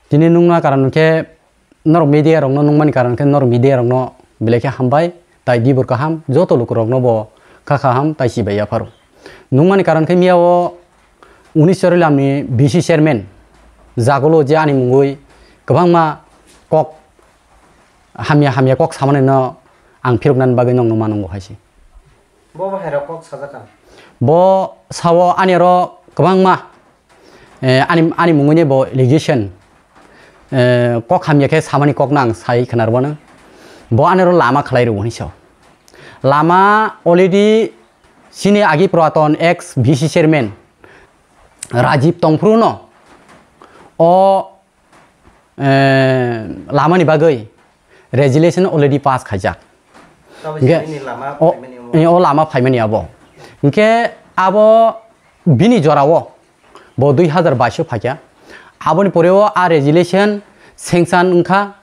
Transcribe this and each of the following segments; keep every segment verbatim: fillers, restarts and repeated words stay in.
Tini nungna karon khe norok media rokno nungmani karon khe norok media rokno belai khe hambai, tai dibor kaham, joto lukurokno bo kha kaham tai chibai yapharo. Nungmani karon khe miya o unis Chorilamni V C chairman jagulo je ani mungwi kwbangma kok hamya hamya kok samani no ang phiroknani bagwi nokno ma nungo hai se. Bo bo hai rok kok sajak kha. Bo sao ani aro kwbangma, eh, ani, ani mungwi ni bo allegation, eh, kok hamya khe samani kok no ang sai khwna rwmano. Bo ani aro lama khlai rwo hinwi sao. Lama already chini agi Puraton ex V C chairman Rajiv tongphuru no o, eh, lamani bagwi resolution already pass khaijak. Tamo Hingke bini lama o, phaimani omo. Eh, o lama phaimani abo. Hingke abo bini jorao bo dui hazar bais o phaikha. Aboni pore o a resolution sanction wngkha,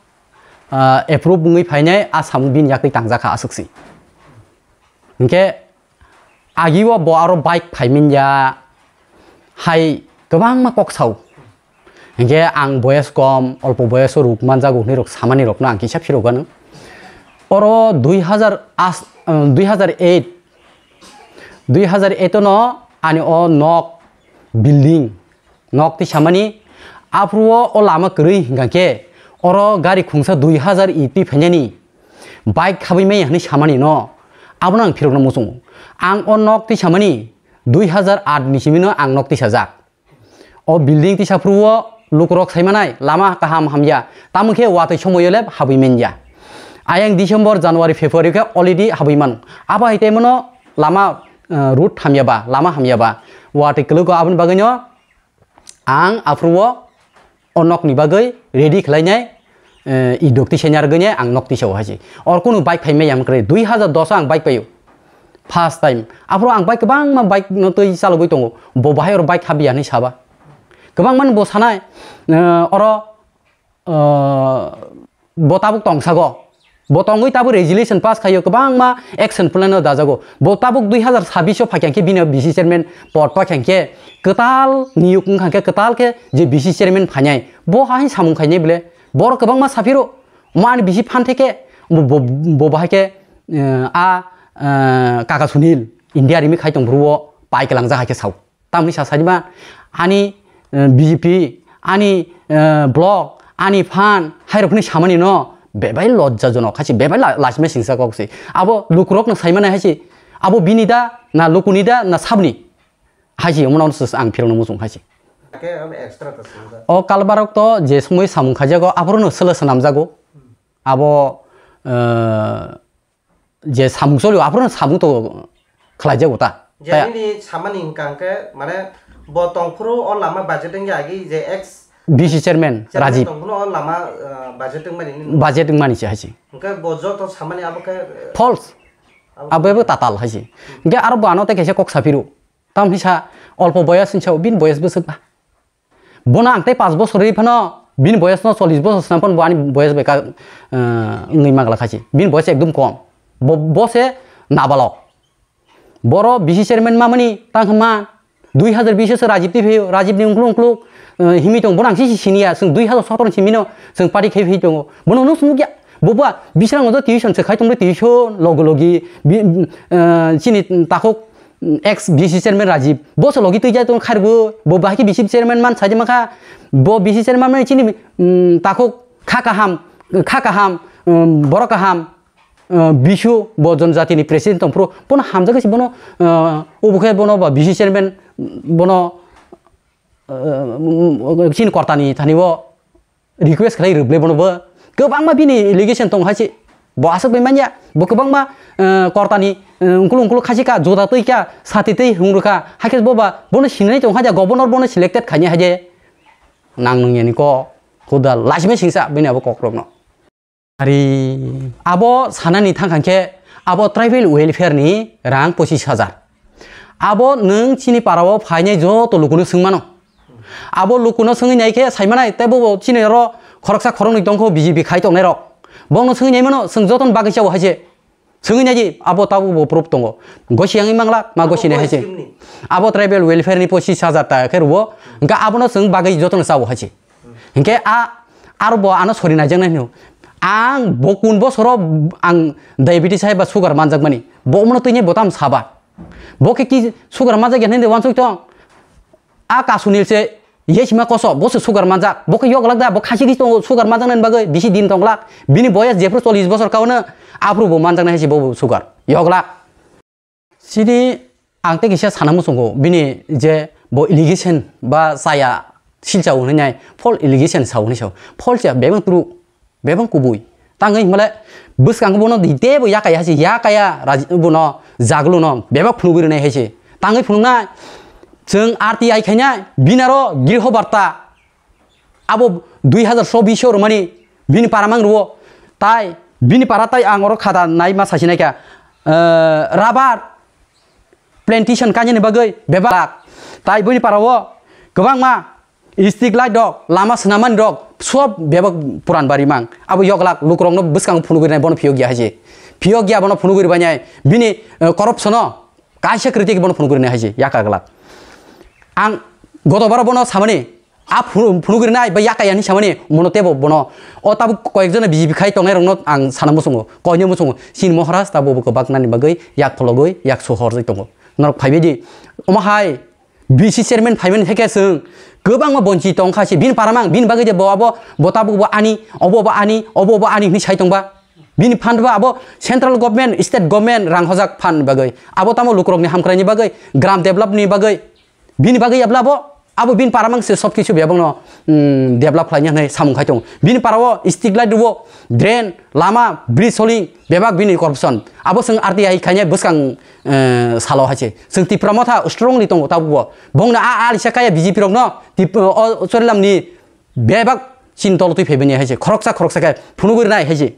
ah, approve wngwi phainai a samung bini yakwi tangjakha aswk se. Hingke agi o bo aro bike phaimanya hai kwbangma kok sao. Hingke ang boyes kom, olpo boyes o ruk manjago hinwi rok samani rokno ang kisa phirok gano. Oro dui hazar as, eh, dui hazar eight, dui hazar eight no ani o nok building, nok tisamani aphuru o, o lama kwrwi hingka khe oro gari khungsa dui hazar i twi phainani bike khabwi maya hinwi samani no abono ang phirokno muchungo. Ang o nok tisamani dui hazar aat ni simi no ang nok tisajak. O building tisa phuru o lukurok sai manai lama kaham hamya. Tamo khe watwi somoio le habwi manya. Ayang December, January, February khe already habwi mano. Abo hai tei mano lama, eh, route hamya ba, lama hamya ba. Watwi kwlwgo aboni bagwi no ang aphuru o o nok ni bagwi ready khlai nai, eh, i dok tisa nyar gwi nai ang nok tisa o hai se. Or kunu bike phai maya kwrwi dui hazar dos o ang bike paio. First time. Aphuru ang bike kwbangma bike no twi chalogwi tongo. Bo bahai oro bike habya hinwi saba. Kwbangma ni bo sanai, eh, oro, eh, bo tabuk tongsago. Bo tongwi tabuk resolution pass khaio, kwbangma action plan no dajago. Bo tabuk dui hazar sabbish o phaikha khe bini V C chairman pod paikha khe kwtal niyuk wngkha khe kwtal khe je V C chairman phainai. Bo hai samung khainai bole. Borok kwbangma saphiro. Mo ani V C phan theke bo, bo, bo bahai khe, eh, a, eh, Kaka Sunil India rimi khai tong bru o pai kwlangjak hai khe sao. Tamni sa saima ani, eh, B J P, ani, eh, block, ani phan, hairokni samani no bebai lojja jonok, hachi bebai la-, lachima singsa kok se. Abo lukurok no saimani hachi, abo bini da, na lukuni da, na sabni? Hachi, omo no ang phirokno muchung hachi. Ke abo extra ta singsa. O kalbarok to je somoi samung khajago, aphuru no selo swnamjago. Abo, eh, je samung cholio, aphuru samung to khlaijago ta. Je Ta- nini samani hwnkha hwnkhe, mane, bo tongphuru o lama budget wngya agi je ex V C chairman chairman Rajiv. Tongphuru o lama, eh, budget wngmani nini. Budget wngmani se hachi. Hwnkhe bo joto samani abo khe, eh, False. Abo Abo ebo tatal hachi. Hwnkhe aro bo ano tei kaisa kok saphiru. Tamni sa olpo boyas hinsa, bin boyas bwswk ba. Bono ang tei paanch bosor rwi phano bini boyas no chollish bosor swnam phano bo ani boyas bai ka, eh, wngwi manglak hachi. Bini boyas ekdom kom. Bo, bo se nabalok. Boro V C chairman mamani tang hwnma dui hazar bish o se Rajiv twi phaio. Rajiv ni ungkluk ungkluk, eh, himwi tong. Bono ang sisi siniya. Chwng dui hazar sotoro ni simi no chwng party khai phai tongo. Bono nung sumukya. Bo ba bisrang odo tuition se khai tongbo tuition logo logi bi-, eh, chini takhuk ex V C chairman Rajiv, bo se logi twi jai tong kharbo, bo bahai khe V C chairman man saje makha, bo V C chairman mani chini, mm, takhuk kha kaham, kha kaham, mm, borok kaham, uh, bisu bo jonjati ni president tongphuru, bono hamjak si bono, uh, obo khe bono ba V C chairman bono, uh, chini kortani thani bo request khlai rwble bono bo. Kwbangma bini allegation tong hai se. Bo aswk bai manya. Bo kwbangma, eh, kortani, eh, ungkulu ungkulu khachi ka, joda twi ka, sati twi hung rwkha. Hakhe bo ba, bono sinai tong kha ja, governor bono selected khaini hai je. Nang nung yani ko, khuda lachimai singsa bini abo kokrokno. Ari abo sanani thang kha khe, abo tribal welfare ni rang pochis hajar. Abo nwng chini para o phainai joto lukuno swngmano. Abo lukuno swngwi nai khe sai manai, tei bo chini oro khoroksa khoroknwi tongkho B J P khai tongnai rok. Bongno swngwi nai mano, chwng jotono bagwi chao hai se. Swngwi nai di, abo tabuk bo proof tongo. Gosi yangwi manglak, ma gosi nai hai se. Abo tribal welfare ni pochis hajar taka khe rwo. Hwnkhe abono chwng bagwi jotono chao hai se. Hinkhe a, aro bo ano sori naijaknai hino. Ang bo kun bosoro ang diabetes hai ba sugar manjakmani. Bo umno twi ni bo tam saba. Bo khe ki sugar manjak ya hwnwi wansuk tong. A Kasunil se ye sima koso, bo se sugar manjak. Bo khe yoglak da, bo khasi kis tongo sugar manjaknani bagwi bisi din tonglak. Bini boyes jephru chollish bosor kaono aphuru bo manjaknai hai se bo sugar. Yoglak. Chini ang tei kisa sana muchungo bini je bo allegation ba chaya silcha hwnwi nai false allegation sa hwnwi sa false ya bebang true bebang kubui tangwi himale bwskang bono di tebo yakaya hasi yakaya raji bono jaglu no bebak phunugwi rwnai haise tangwi phunuknai chwng R T I khainai binaro griho barta. Abo dui hazar chobbish o rwmani bini para mang rwo. Tai bini para tai ang oro khada nai ma sasi naikha, eh, rubber plantation kainani bagwi bebak. Tai bini para o kwbangma street light rok, lama swnamani rok sob bebak puran bari mang. Abo yoglak lukurokno bwskango phunugwi nai bono phiyok ya hai se. Phiyok ya bono phunugwi rwbainai bini, eh, corruption o kaisa kwrwi tei bono phunugwi nai hai se yaka glak. Ang gotobaro bono samani A phunu-, phunugwi rwnai ba yakaya hinwi samani mono tebo bono. O tabuk koyekjona B J P khai tongnairokno ang sana muchungo, koinwi muchungo. Chini Maharaj tabuk bo kwbaknani bagwi yak phologwi yak sohorjak tongo. Norok phaibaidi, omo hai B C chairman phaimani theke chwng kwbangma bonchi tongkha se. Bini paramang, bini bagwi je bo abo, bo tabuk bo ani, obo bo ani, obo bo ani hinwi sai tongba. Bini fund ba abo central government, state government rang hojak fund bagwi. Abo tamo lukurokni hamkraini bagwi, gram developni bagwi. Bini bagwi yabla bo, abo bini para mang se sob kisu bebak no, mm, develop khlaina hinwi samung khai tongo. Bini para o street light rwo, drain, lama, bridge soling, bebak bini corruption. Abo chwng R T I khainai bwskang, eh, salo hai se. Chwng Tipra Motha strongly tongo tabuk bo. Bongno a, a lisa kaya B J P rokno, Tip-, o, Chorilam ni bebak chini dol twi phaibani hai se. Khoroksa, khoroksa khe phunugwi rwnai hai se.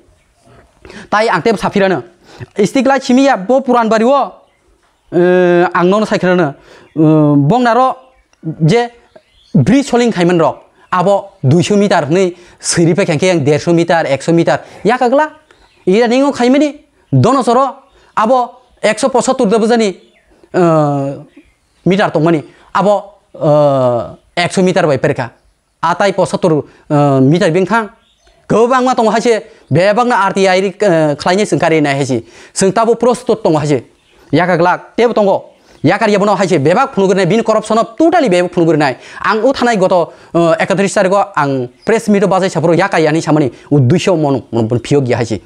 Tai ang tebo saphirano. Street light simi ya bo Puran Bari o, eh, ang nono sai khna, eh, bongnaro je bridge soling khaiman rok, abo duiso meter hwnwi siri pekha khe ang derso meter, ekso meter yakagla. Ira ningo khaimani dono soro abo ekso pochattor de bujani, eh, meter tongmani, abo, eh, ekso meter bai perkha. A tai pochattor, eh, meter bini thang. Kwbangma tongo hai se, bebakno R T I ri, eh, khlainai chwng kari nai hai se. Chwng tabuk prostut tongo hai se. Yaka glak, tebo tongo. Yakar yabono hai se, bebak phunugwi nai, bini corruption o totally bebak phunugwi nai. Ang o thanai goto, eh, ekatris tarikh o ang press meet o bajai saphuru yaka yani samani uddesho mono, mono phiyok ya hai se.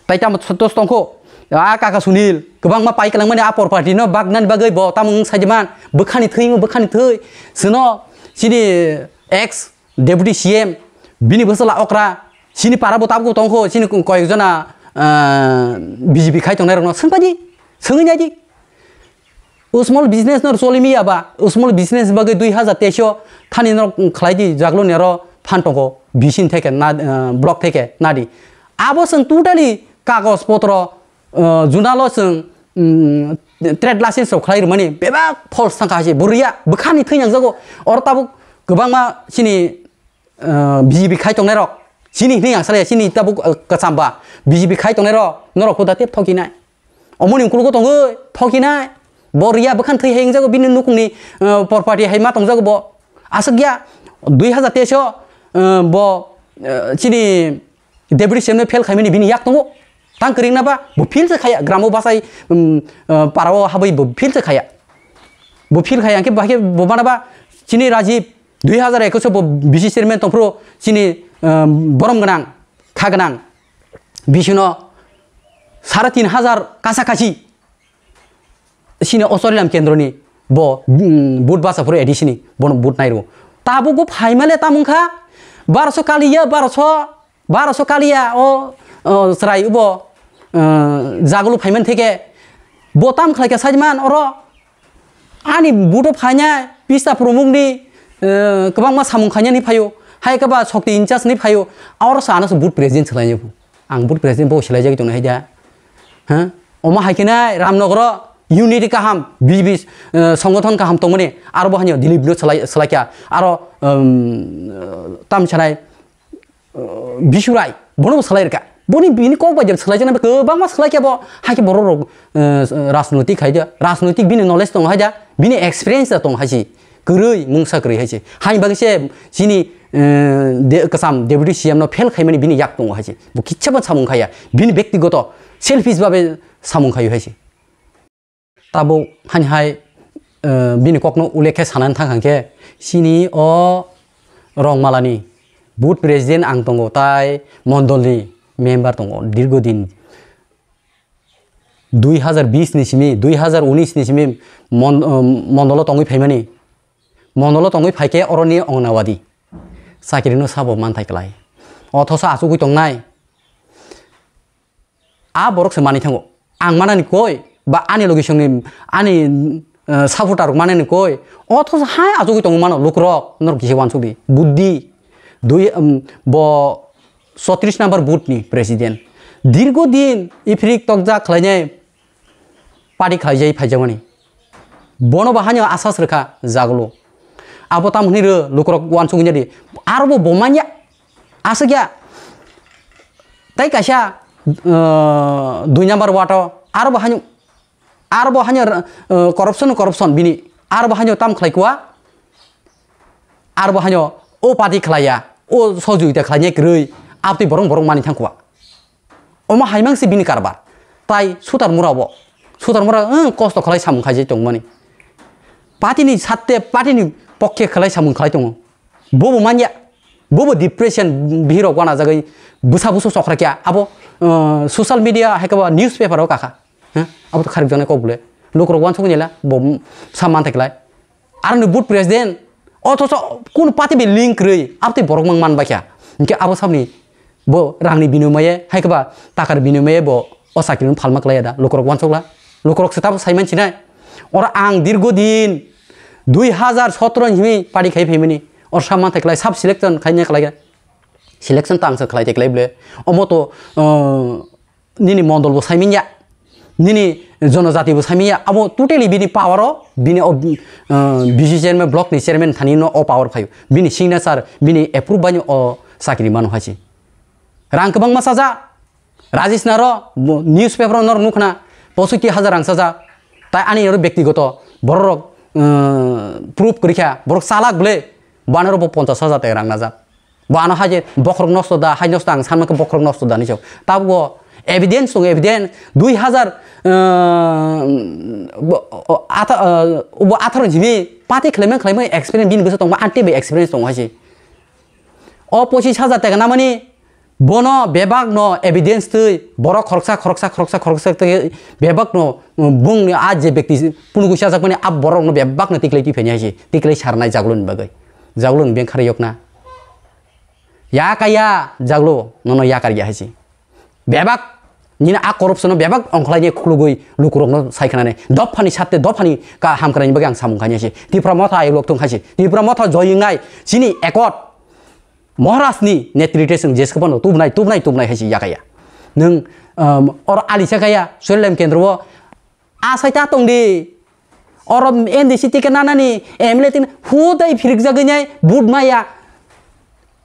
Tai tamo tos tongkho, a kaka Sunil, kwbangma pai kwlangmani a por party no baknani bagwi bo tamo wng saidiman, bwkhani thwi, bwkhani thwi. Sino, chini ex Deputy C M, bini bwsala okra, chini para bo tabuk tongkho, chini koyekjona, ah, B J P khai tongnairokno swngpaidi, swngwi naidi. O small business no choli miya ba, o small business bagwi dui hazar teis o thani no khlai di, jaglo nero phan tongo, B C ni theke na, ah, block theke nadi. Abo chwng totally kagoj potro, ah, junalo chwng, mm, trade license rok khlai rwmani bebak false thangkha hai se, bo riya, bwkhani thwi nangjago. Oro tabuk kwbangma chini, ah, B J P khai tongnairok, chini hinwi ang salai, chini tabuk, ah, kwchamba B J P khai tongnairok, norok huda tep thokinai. Omoni ukulugo tongwi thokinai. Bo riya bwkhan thwi hai wngjago, bini nukungni, ah, por party hai ma tongjago bo. Aswk ya, dui hazar teis o, ah, bo, ah, chini Deputy C M no fail khaimani bini yak tongo. Tang kwrwngna ba bo fail se khaya, gramo bachai, um, ah, parao habwi bo fail se khaya. Bo fail khaya, hwnkhe bahai khe bo mana ba chini Rajiv dui hazar ekwis o bo B C chairman tongphuru chini, ah, borom gwnang, kha gwnang, bisino sare tin hazar kasa kasi. Chini o Chorilam kendroni bo, mm, vote basa phuru A D C ni bono vote nairwo. Tabuk bo phaimale tamo wngkha, baroso kaliya, baroso, baroso kaliya o, o, chwrai bo, eh, jagulu phaiman theke bo tam khlaikha saiman oro ani vote o phainai pista promukni, eh, kwbangma samung khainani phaio, hai khe ba shokti incharge ni phaio, oro sa ano se vote president swlainai. Ang board president bo swlaijagwi tongna hai da. Ha? Omo hai khe nai Ramnogoro unity kaham, B J P, eh, songothon kaham tongmani, aro bo haino Dilip no swlai, swlaikha, aro, um, tam sanai, eh, Bisurai, bono bo swlai rwkha. Boni bini kok bai je swlaijaknai kwbangma swlaikha bo, hai khe borok rok, eh, rajnoitik hai da, rajnoitik bini knowledge tongo hai da, bini experience da tongo hai se, kwrwi, mungsa kwrwi hai se. Haini bagwi se chini eh, de-, kwcham deputy C M no fail khaimani bini yak tongo hai se. Bo kichaba samung khaya. Bini bektigoto selfish babe samung khayo hai se. Tabuk hani hai, eh, bini kokno ullekh khe sanani thang khe, chini o Rongmalani booth president ang tongo, tai mondolni member tongo, dirgo din dui hazar bis ni simi, dui hazar unis ni simi mon-, eh, mondolo tongwi phaimani. Mondolo tongwi phaikhe oroni Anganwadi chakirino sabo manthai klai. Othoso achugwi tongnai. A borok se manwi thango. Ang manani koi, ba ani logisongni, ani, eh, supporter rok manani koi. Othoso hai achugwi tongo mano lukrok, norok kisa uansukdi. Buddhi, dui, um, bo chottrish number booth ni president. Dirgo din iphirik tokjak khlainai party khlaijai phaijakmani. Bono bo haino asas rwkha jagolo. Abo tamo hwnwi rw lukurok uansukya di. Aro bo bo manya. Aswkya. Tai kaisa, uh, dui number wato. Aro bo haino, aro bo haino, uh, corruption, corruption bini. Aro bo haino tam khlai kua. Aro bo haino o party khlaiya. O sohojogita khlainai kwrwi. Abtwi borok borok mani thang kua. Omo hai mang se bini karbar. Tai sutar mura bo. Sutar mura, eh, kosto khlai samung khaijai tongmani. Party ni satte, party ni pokke khlai samung khlai tongo. Bobo manya. Bobo depression bihirok wana jagwi bwsa busu chokra kya. Abo, eh, social media hai khe ba newspaper o kakha. Heh? Abo to kharip jana kok bole. Lukrok wansuk nyela, bo sam man thai klai. Aroni booth president, othocho kun party bai link kwrwi, abtwi borok mang man baikha. Hinkhe abo sabni bo rangni binimaye, hai khe ba takar binimaye bo o chakri no phalma klaiya da, lukurok wansukla. Lukurok se tabo sai mansinai. Oro ang dirgo din dui hazar sotro ni himi party khai phaimani. Oro sa manthai klai sub selection khaina klai. Selection tang se khlai te klai ble. Omo to, uh, nini mondol bo saimanya, nini jonojati bo saimanya, abo totally bini power o, bini o, uh, B C chairman, block ni chairman thani no o power phaio, bini signature, bini approve bai o chakri mano hai se. Rang kwbangma chaja, Rajesh Naro, bo newspaper o norok nukhna, posoiti hajar rang chaja, tai ani oro bektigoto, borok rok, uh, proof kwrikha, borok chalak ble, banaro bo ponchas hajar taka rang najak. Bo ano hai je bokhorok nosto da, hai nosto ang sanma khe bokhorok nosto da hinwi sao. Tabuk bo evidence tongo, evidence dui hazar, eh, bo, o, atha-, eh, bo atharo ni simi party khlaimani, khlaimani experience bini bwswk tongma, ani teibo experience tongo hai se. O pochis hajar taka namani bono bebak no evidence twi borok khoroksa, khoroksa, khoroksa, khoroksa twi bebak no, mm, bungni a je bekti punukuisa jakmani a borok no bebak no tiklai twi phai hai se, tiklai sarnai jaglo ni bagwi. Jaglo ni bengkhari yokna. Ya kaya jaglo nono ya karya hai se. Bebak nini a corruption no bebak ongkhlai ni khulugwi lukurok no sai khnani. Dophani satte dophani ka hamkrai ni bagwi ang samung khaini hai se. Tipra motha ayuk lok thung hai se. Tipra motha joying nai chini ekot. Maharaj ni netrite swng jeske bono tubnai, tubnai, tubnai hai se ya kaya. Nwng, um, oro ali sa kaya, Suryalem kendro o Asai ta tong di. Oro M D C ticket nanani, M L A ticket, hudai phirikjagwi nai, vote maya.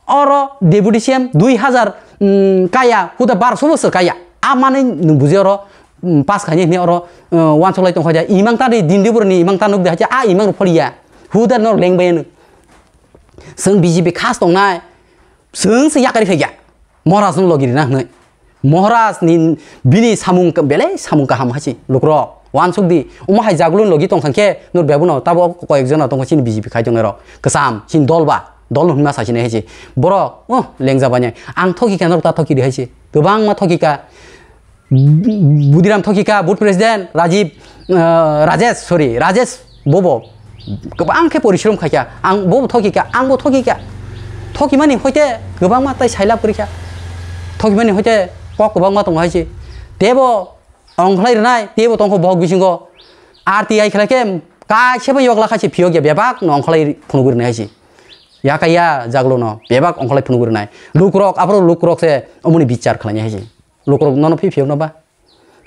Oro deputy C M dui hazar, mm, kaya, huda barso bosor kaya. A manwi nwng buji oro, mm, pass khaini hwnwi oro, uh, uansuk lai tong kha ja. Imang ta di, din di boroni imang ta nuk di hai ja, a imang rok pholiya. Huda no leng bai nwng. Chwng B J P khas tongnai. Chwng se yakari phai ya. Maharaj no logi rina hwnwi. Maharaj ni bini samung ka-, belai samung kaham hai se lukurok. Uansuk di. Omo hai jagulun logi tong kha khe, nur bebuno tabo koyek jona tong kha chini B J P khai tongnai rok. Kwcham, chini dol ba. Dol no hwnma sa chini hai se. Borok, oh, lengja banya. Ang thoki khe norok ta thoki di hai se. Kwbangma thoki ka. Budiram thoki ka, board president, Rajiv, uh, Rajesh, sorry, Rajesh, bobo. Kwbang khe porishrom khaikha, ang bo thokikha, ang bo thokikha. Thokimani hoite kwbangma tai sailab kwrwikha. Thokimani hoite kok kwbangma tongo hai se. Tebo ongkhlai rwnai, tebo tongkho bohok bisingo. R T I khlai khe kaisa bai yokla khaise phiyok ya bebak no ongkhlai phunugwi rwnai hai se. Yakaya jaglo no bebak ongkhlai phunugwi rwnai. Lukrok, aphuru lukrok se omoni bichar khlainai hai se. Lukrok nono phi phiyok no ba.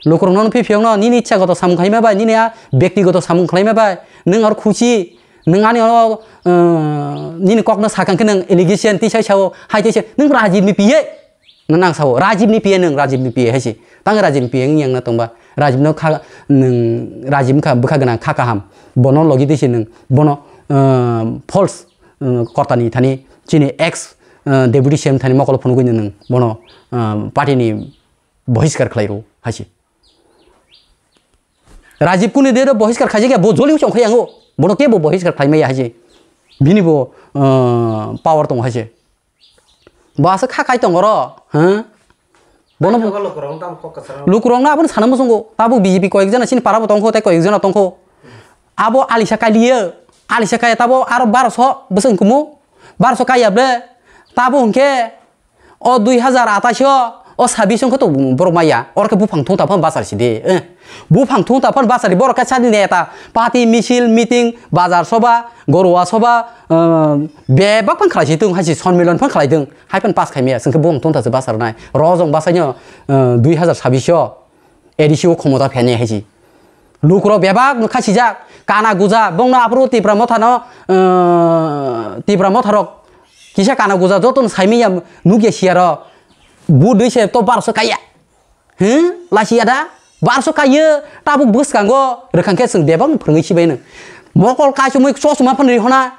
Lukurok nono phi phiyokno nini ichchagoto samung khlaima bai, nini a bektigoto samung khlaima bai, nwng aro khuchi, nwng ani oro, uh, nini kokno sakang khe nwng allegation tisai sao, hai tisai, nwng Rajibni P A, nwng nang sao, Rajibni P A nwng, Rajibni P A hai se. Tang Rajibni P A wng yang na tongba, Rajibno kha, nwng Rajib wngkha bwkha gwnang kha kaham, bono logi twi se nwng, bono, uh, false, uh, kortani thani chini ex, eh, deputy C M thani mokolo phunugwi nwng bono, eh, party ni bohiskar khlai rw hai se. Rajiv Kuni de bohiskar khaijak ya, bo joli chong khayango. Bono kebo bohiskar khlai maya hai se. Bini bo, eh, power tongo hai se. Bo aswk kha khai tongo ro, ha? Bono bo lukurok no tamo kok kwcharo. Lukurok no abono sana muchungo. Tabuk B J P koyek jana chini para bo tongkho, tei koyek jana tongkho. Abo alisa kailiya, alisa kaya tabo aro baroso bwswng kumu. Baroso kaya ble. Tabo hwnkhe o dui hazar atais o, o sabis wngkhe to borok maya. Oro khe buphang thung ta phano bachar si de, eh. Buphang thung ta phano bachar di, borok khe sadi neta. Party, misil, meeting, bazar soba, gorwa soba, eh, bebak phano khlai si tung, hai si sonmilon phano khlai tung. Hai phano pass khai maya, chwng khe buphang thung ta se bachar nai. Rojong bachai no, eh, dui hazar sabis o. A D C o khomota phainai hai se. Lukurok bebak no khasijak, kana guja, bongno aphuru Tipra Motha no, eh, Tipra Motha rok kisa kana guja joto no saimanya nukya siya ro. Bu dui se to barso kaya. He? Lasiya da? Barso kaya, tabuk bwskango rwkhang khe chwng bebak no phwrwngwi sibai no. Mokol kaisumui chosma phano rihona,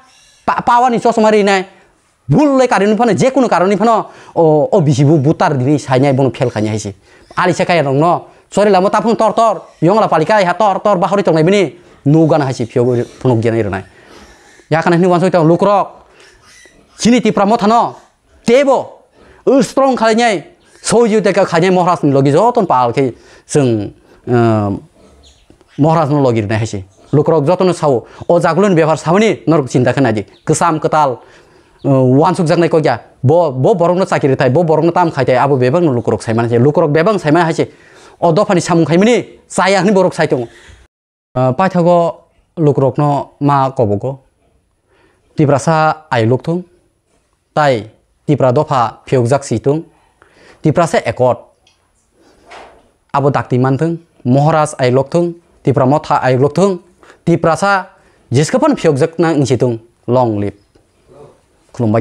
pa-, power ni chosma rinai. Bul le karon phano, je kunu karon phano, o, o bisi bu butar dini sainai bono fail khainai hai se. Alisa kaya rok no, chori lamo taphung tor tor, yongla palika ha tor tor bahori tongnai bini, nu gana hai se phiyok phunuk gyanai rwnai. Yakhana hini wansoi tong lukurok, chini Tipra Motha no, tebo, o strong khlainai, sohojogita khlainai Maharaj ni logi joto no pal khe chwng, um, Maharaj no logi rwnai hai se. Lukurok joto no sao, o jaguloni bepar samani norok chinta khe nai di. Kwcham kwtal, uh, wansuk jaknai kok ya. Bo, bo borok no chakiri thai, bo borok no tam khai thai, abo bebak no lukurok sai mani se. Lukurok bebak sai mani hai se. O dopha ni samung khai mani, chaya hwnwi borok sai tongo. Uh, paithago lukurok no ma kobogo. Tiprasa ai lukthung. Tai Tipra dopha phiyokjak si tung, Tiprasa ekot abo dakti manthung, Maharaj ayuk lokthung, Tipra Motha ayuk lokthung, Tiprasa jeske phano phiyokjak na wngsi tung, long live. Khulumbai.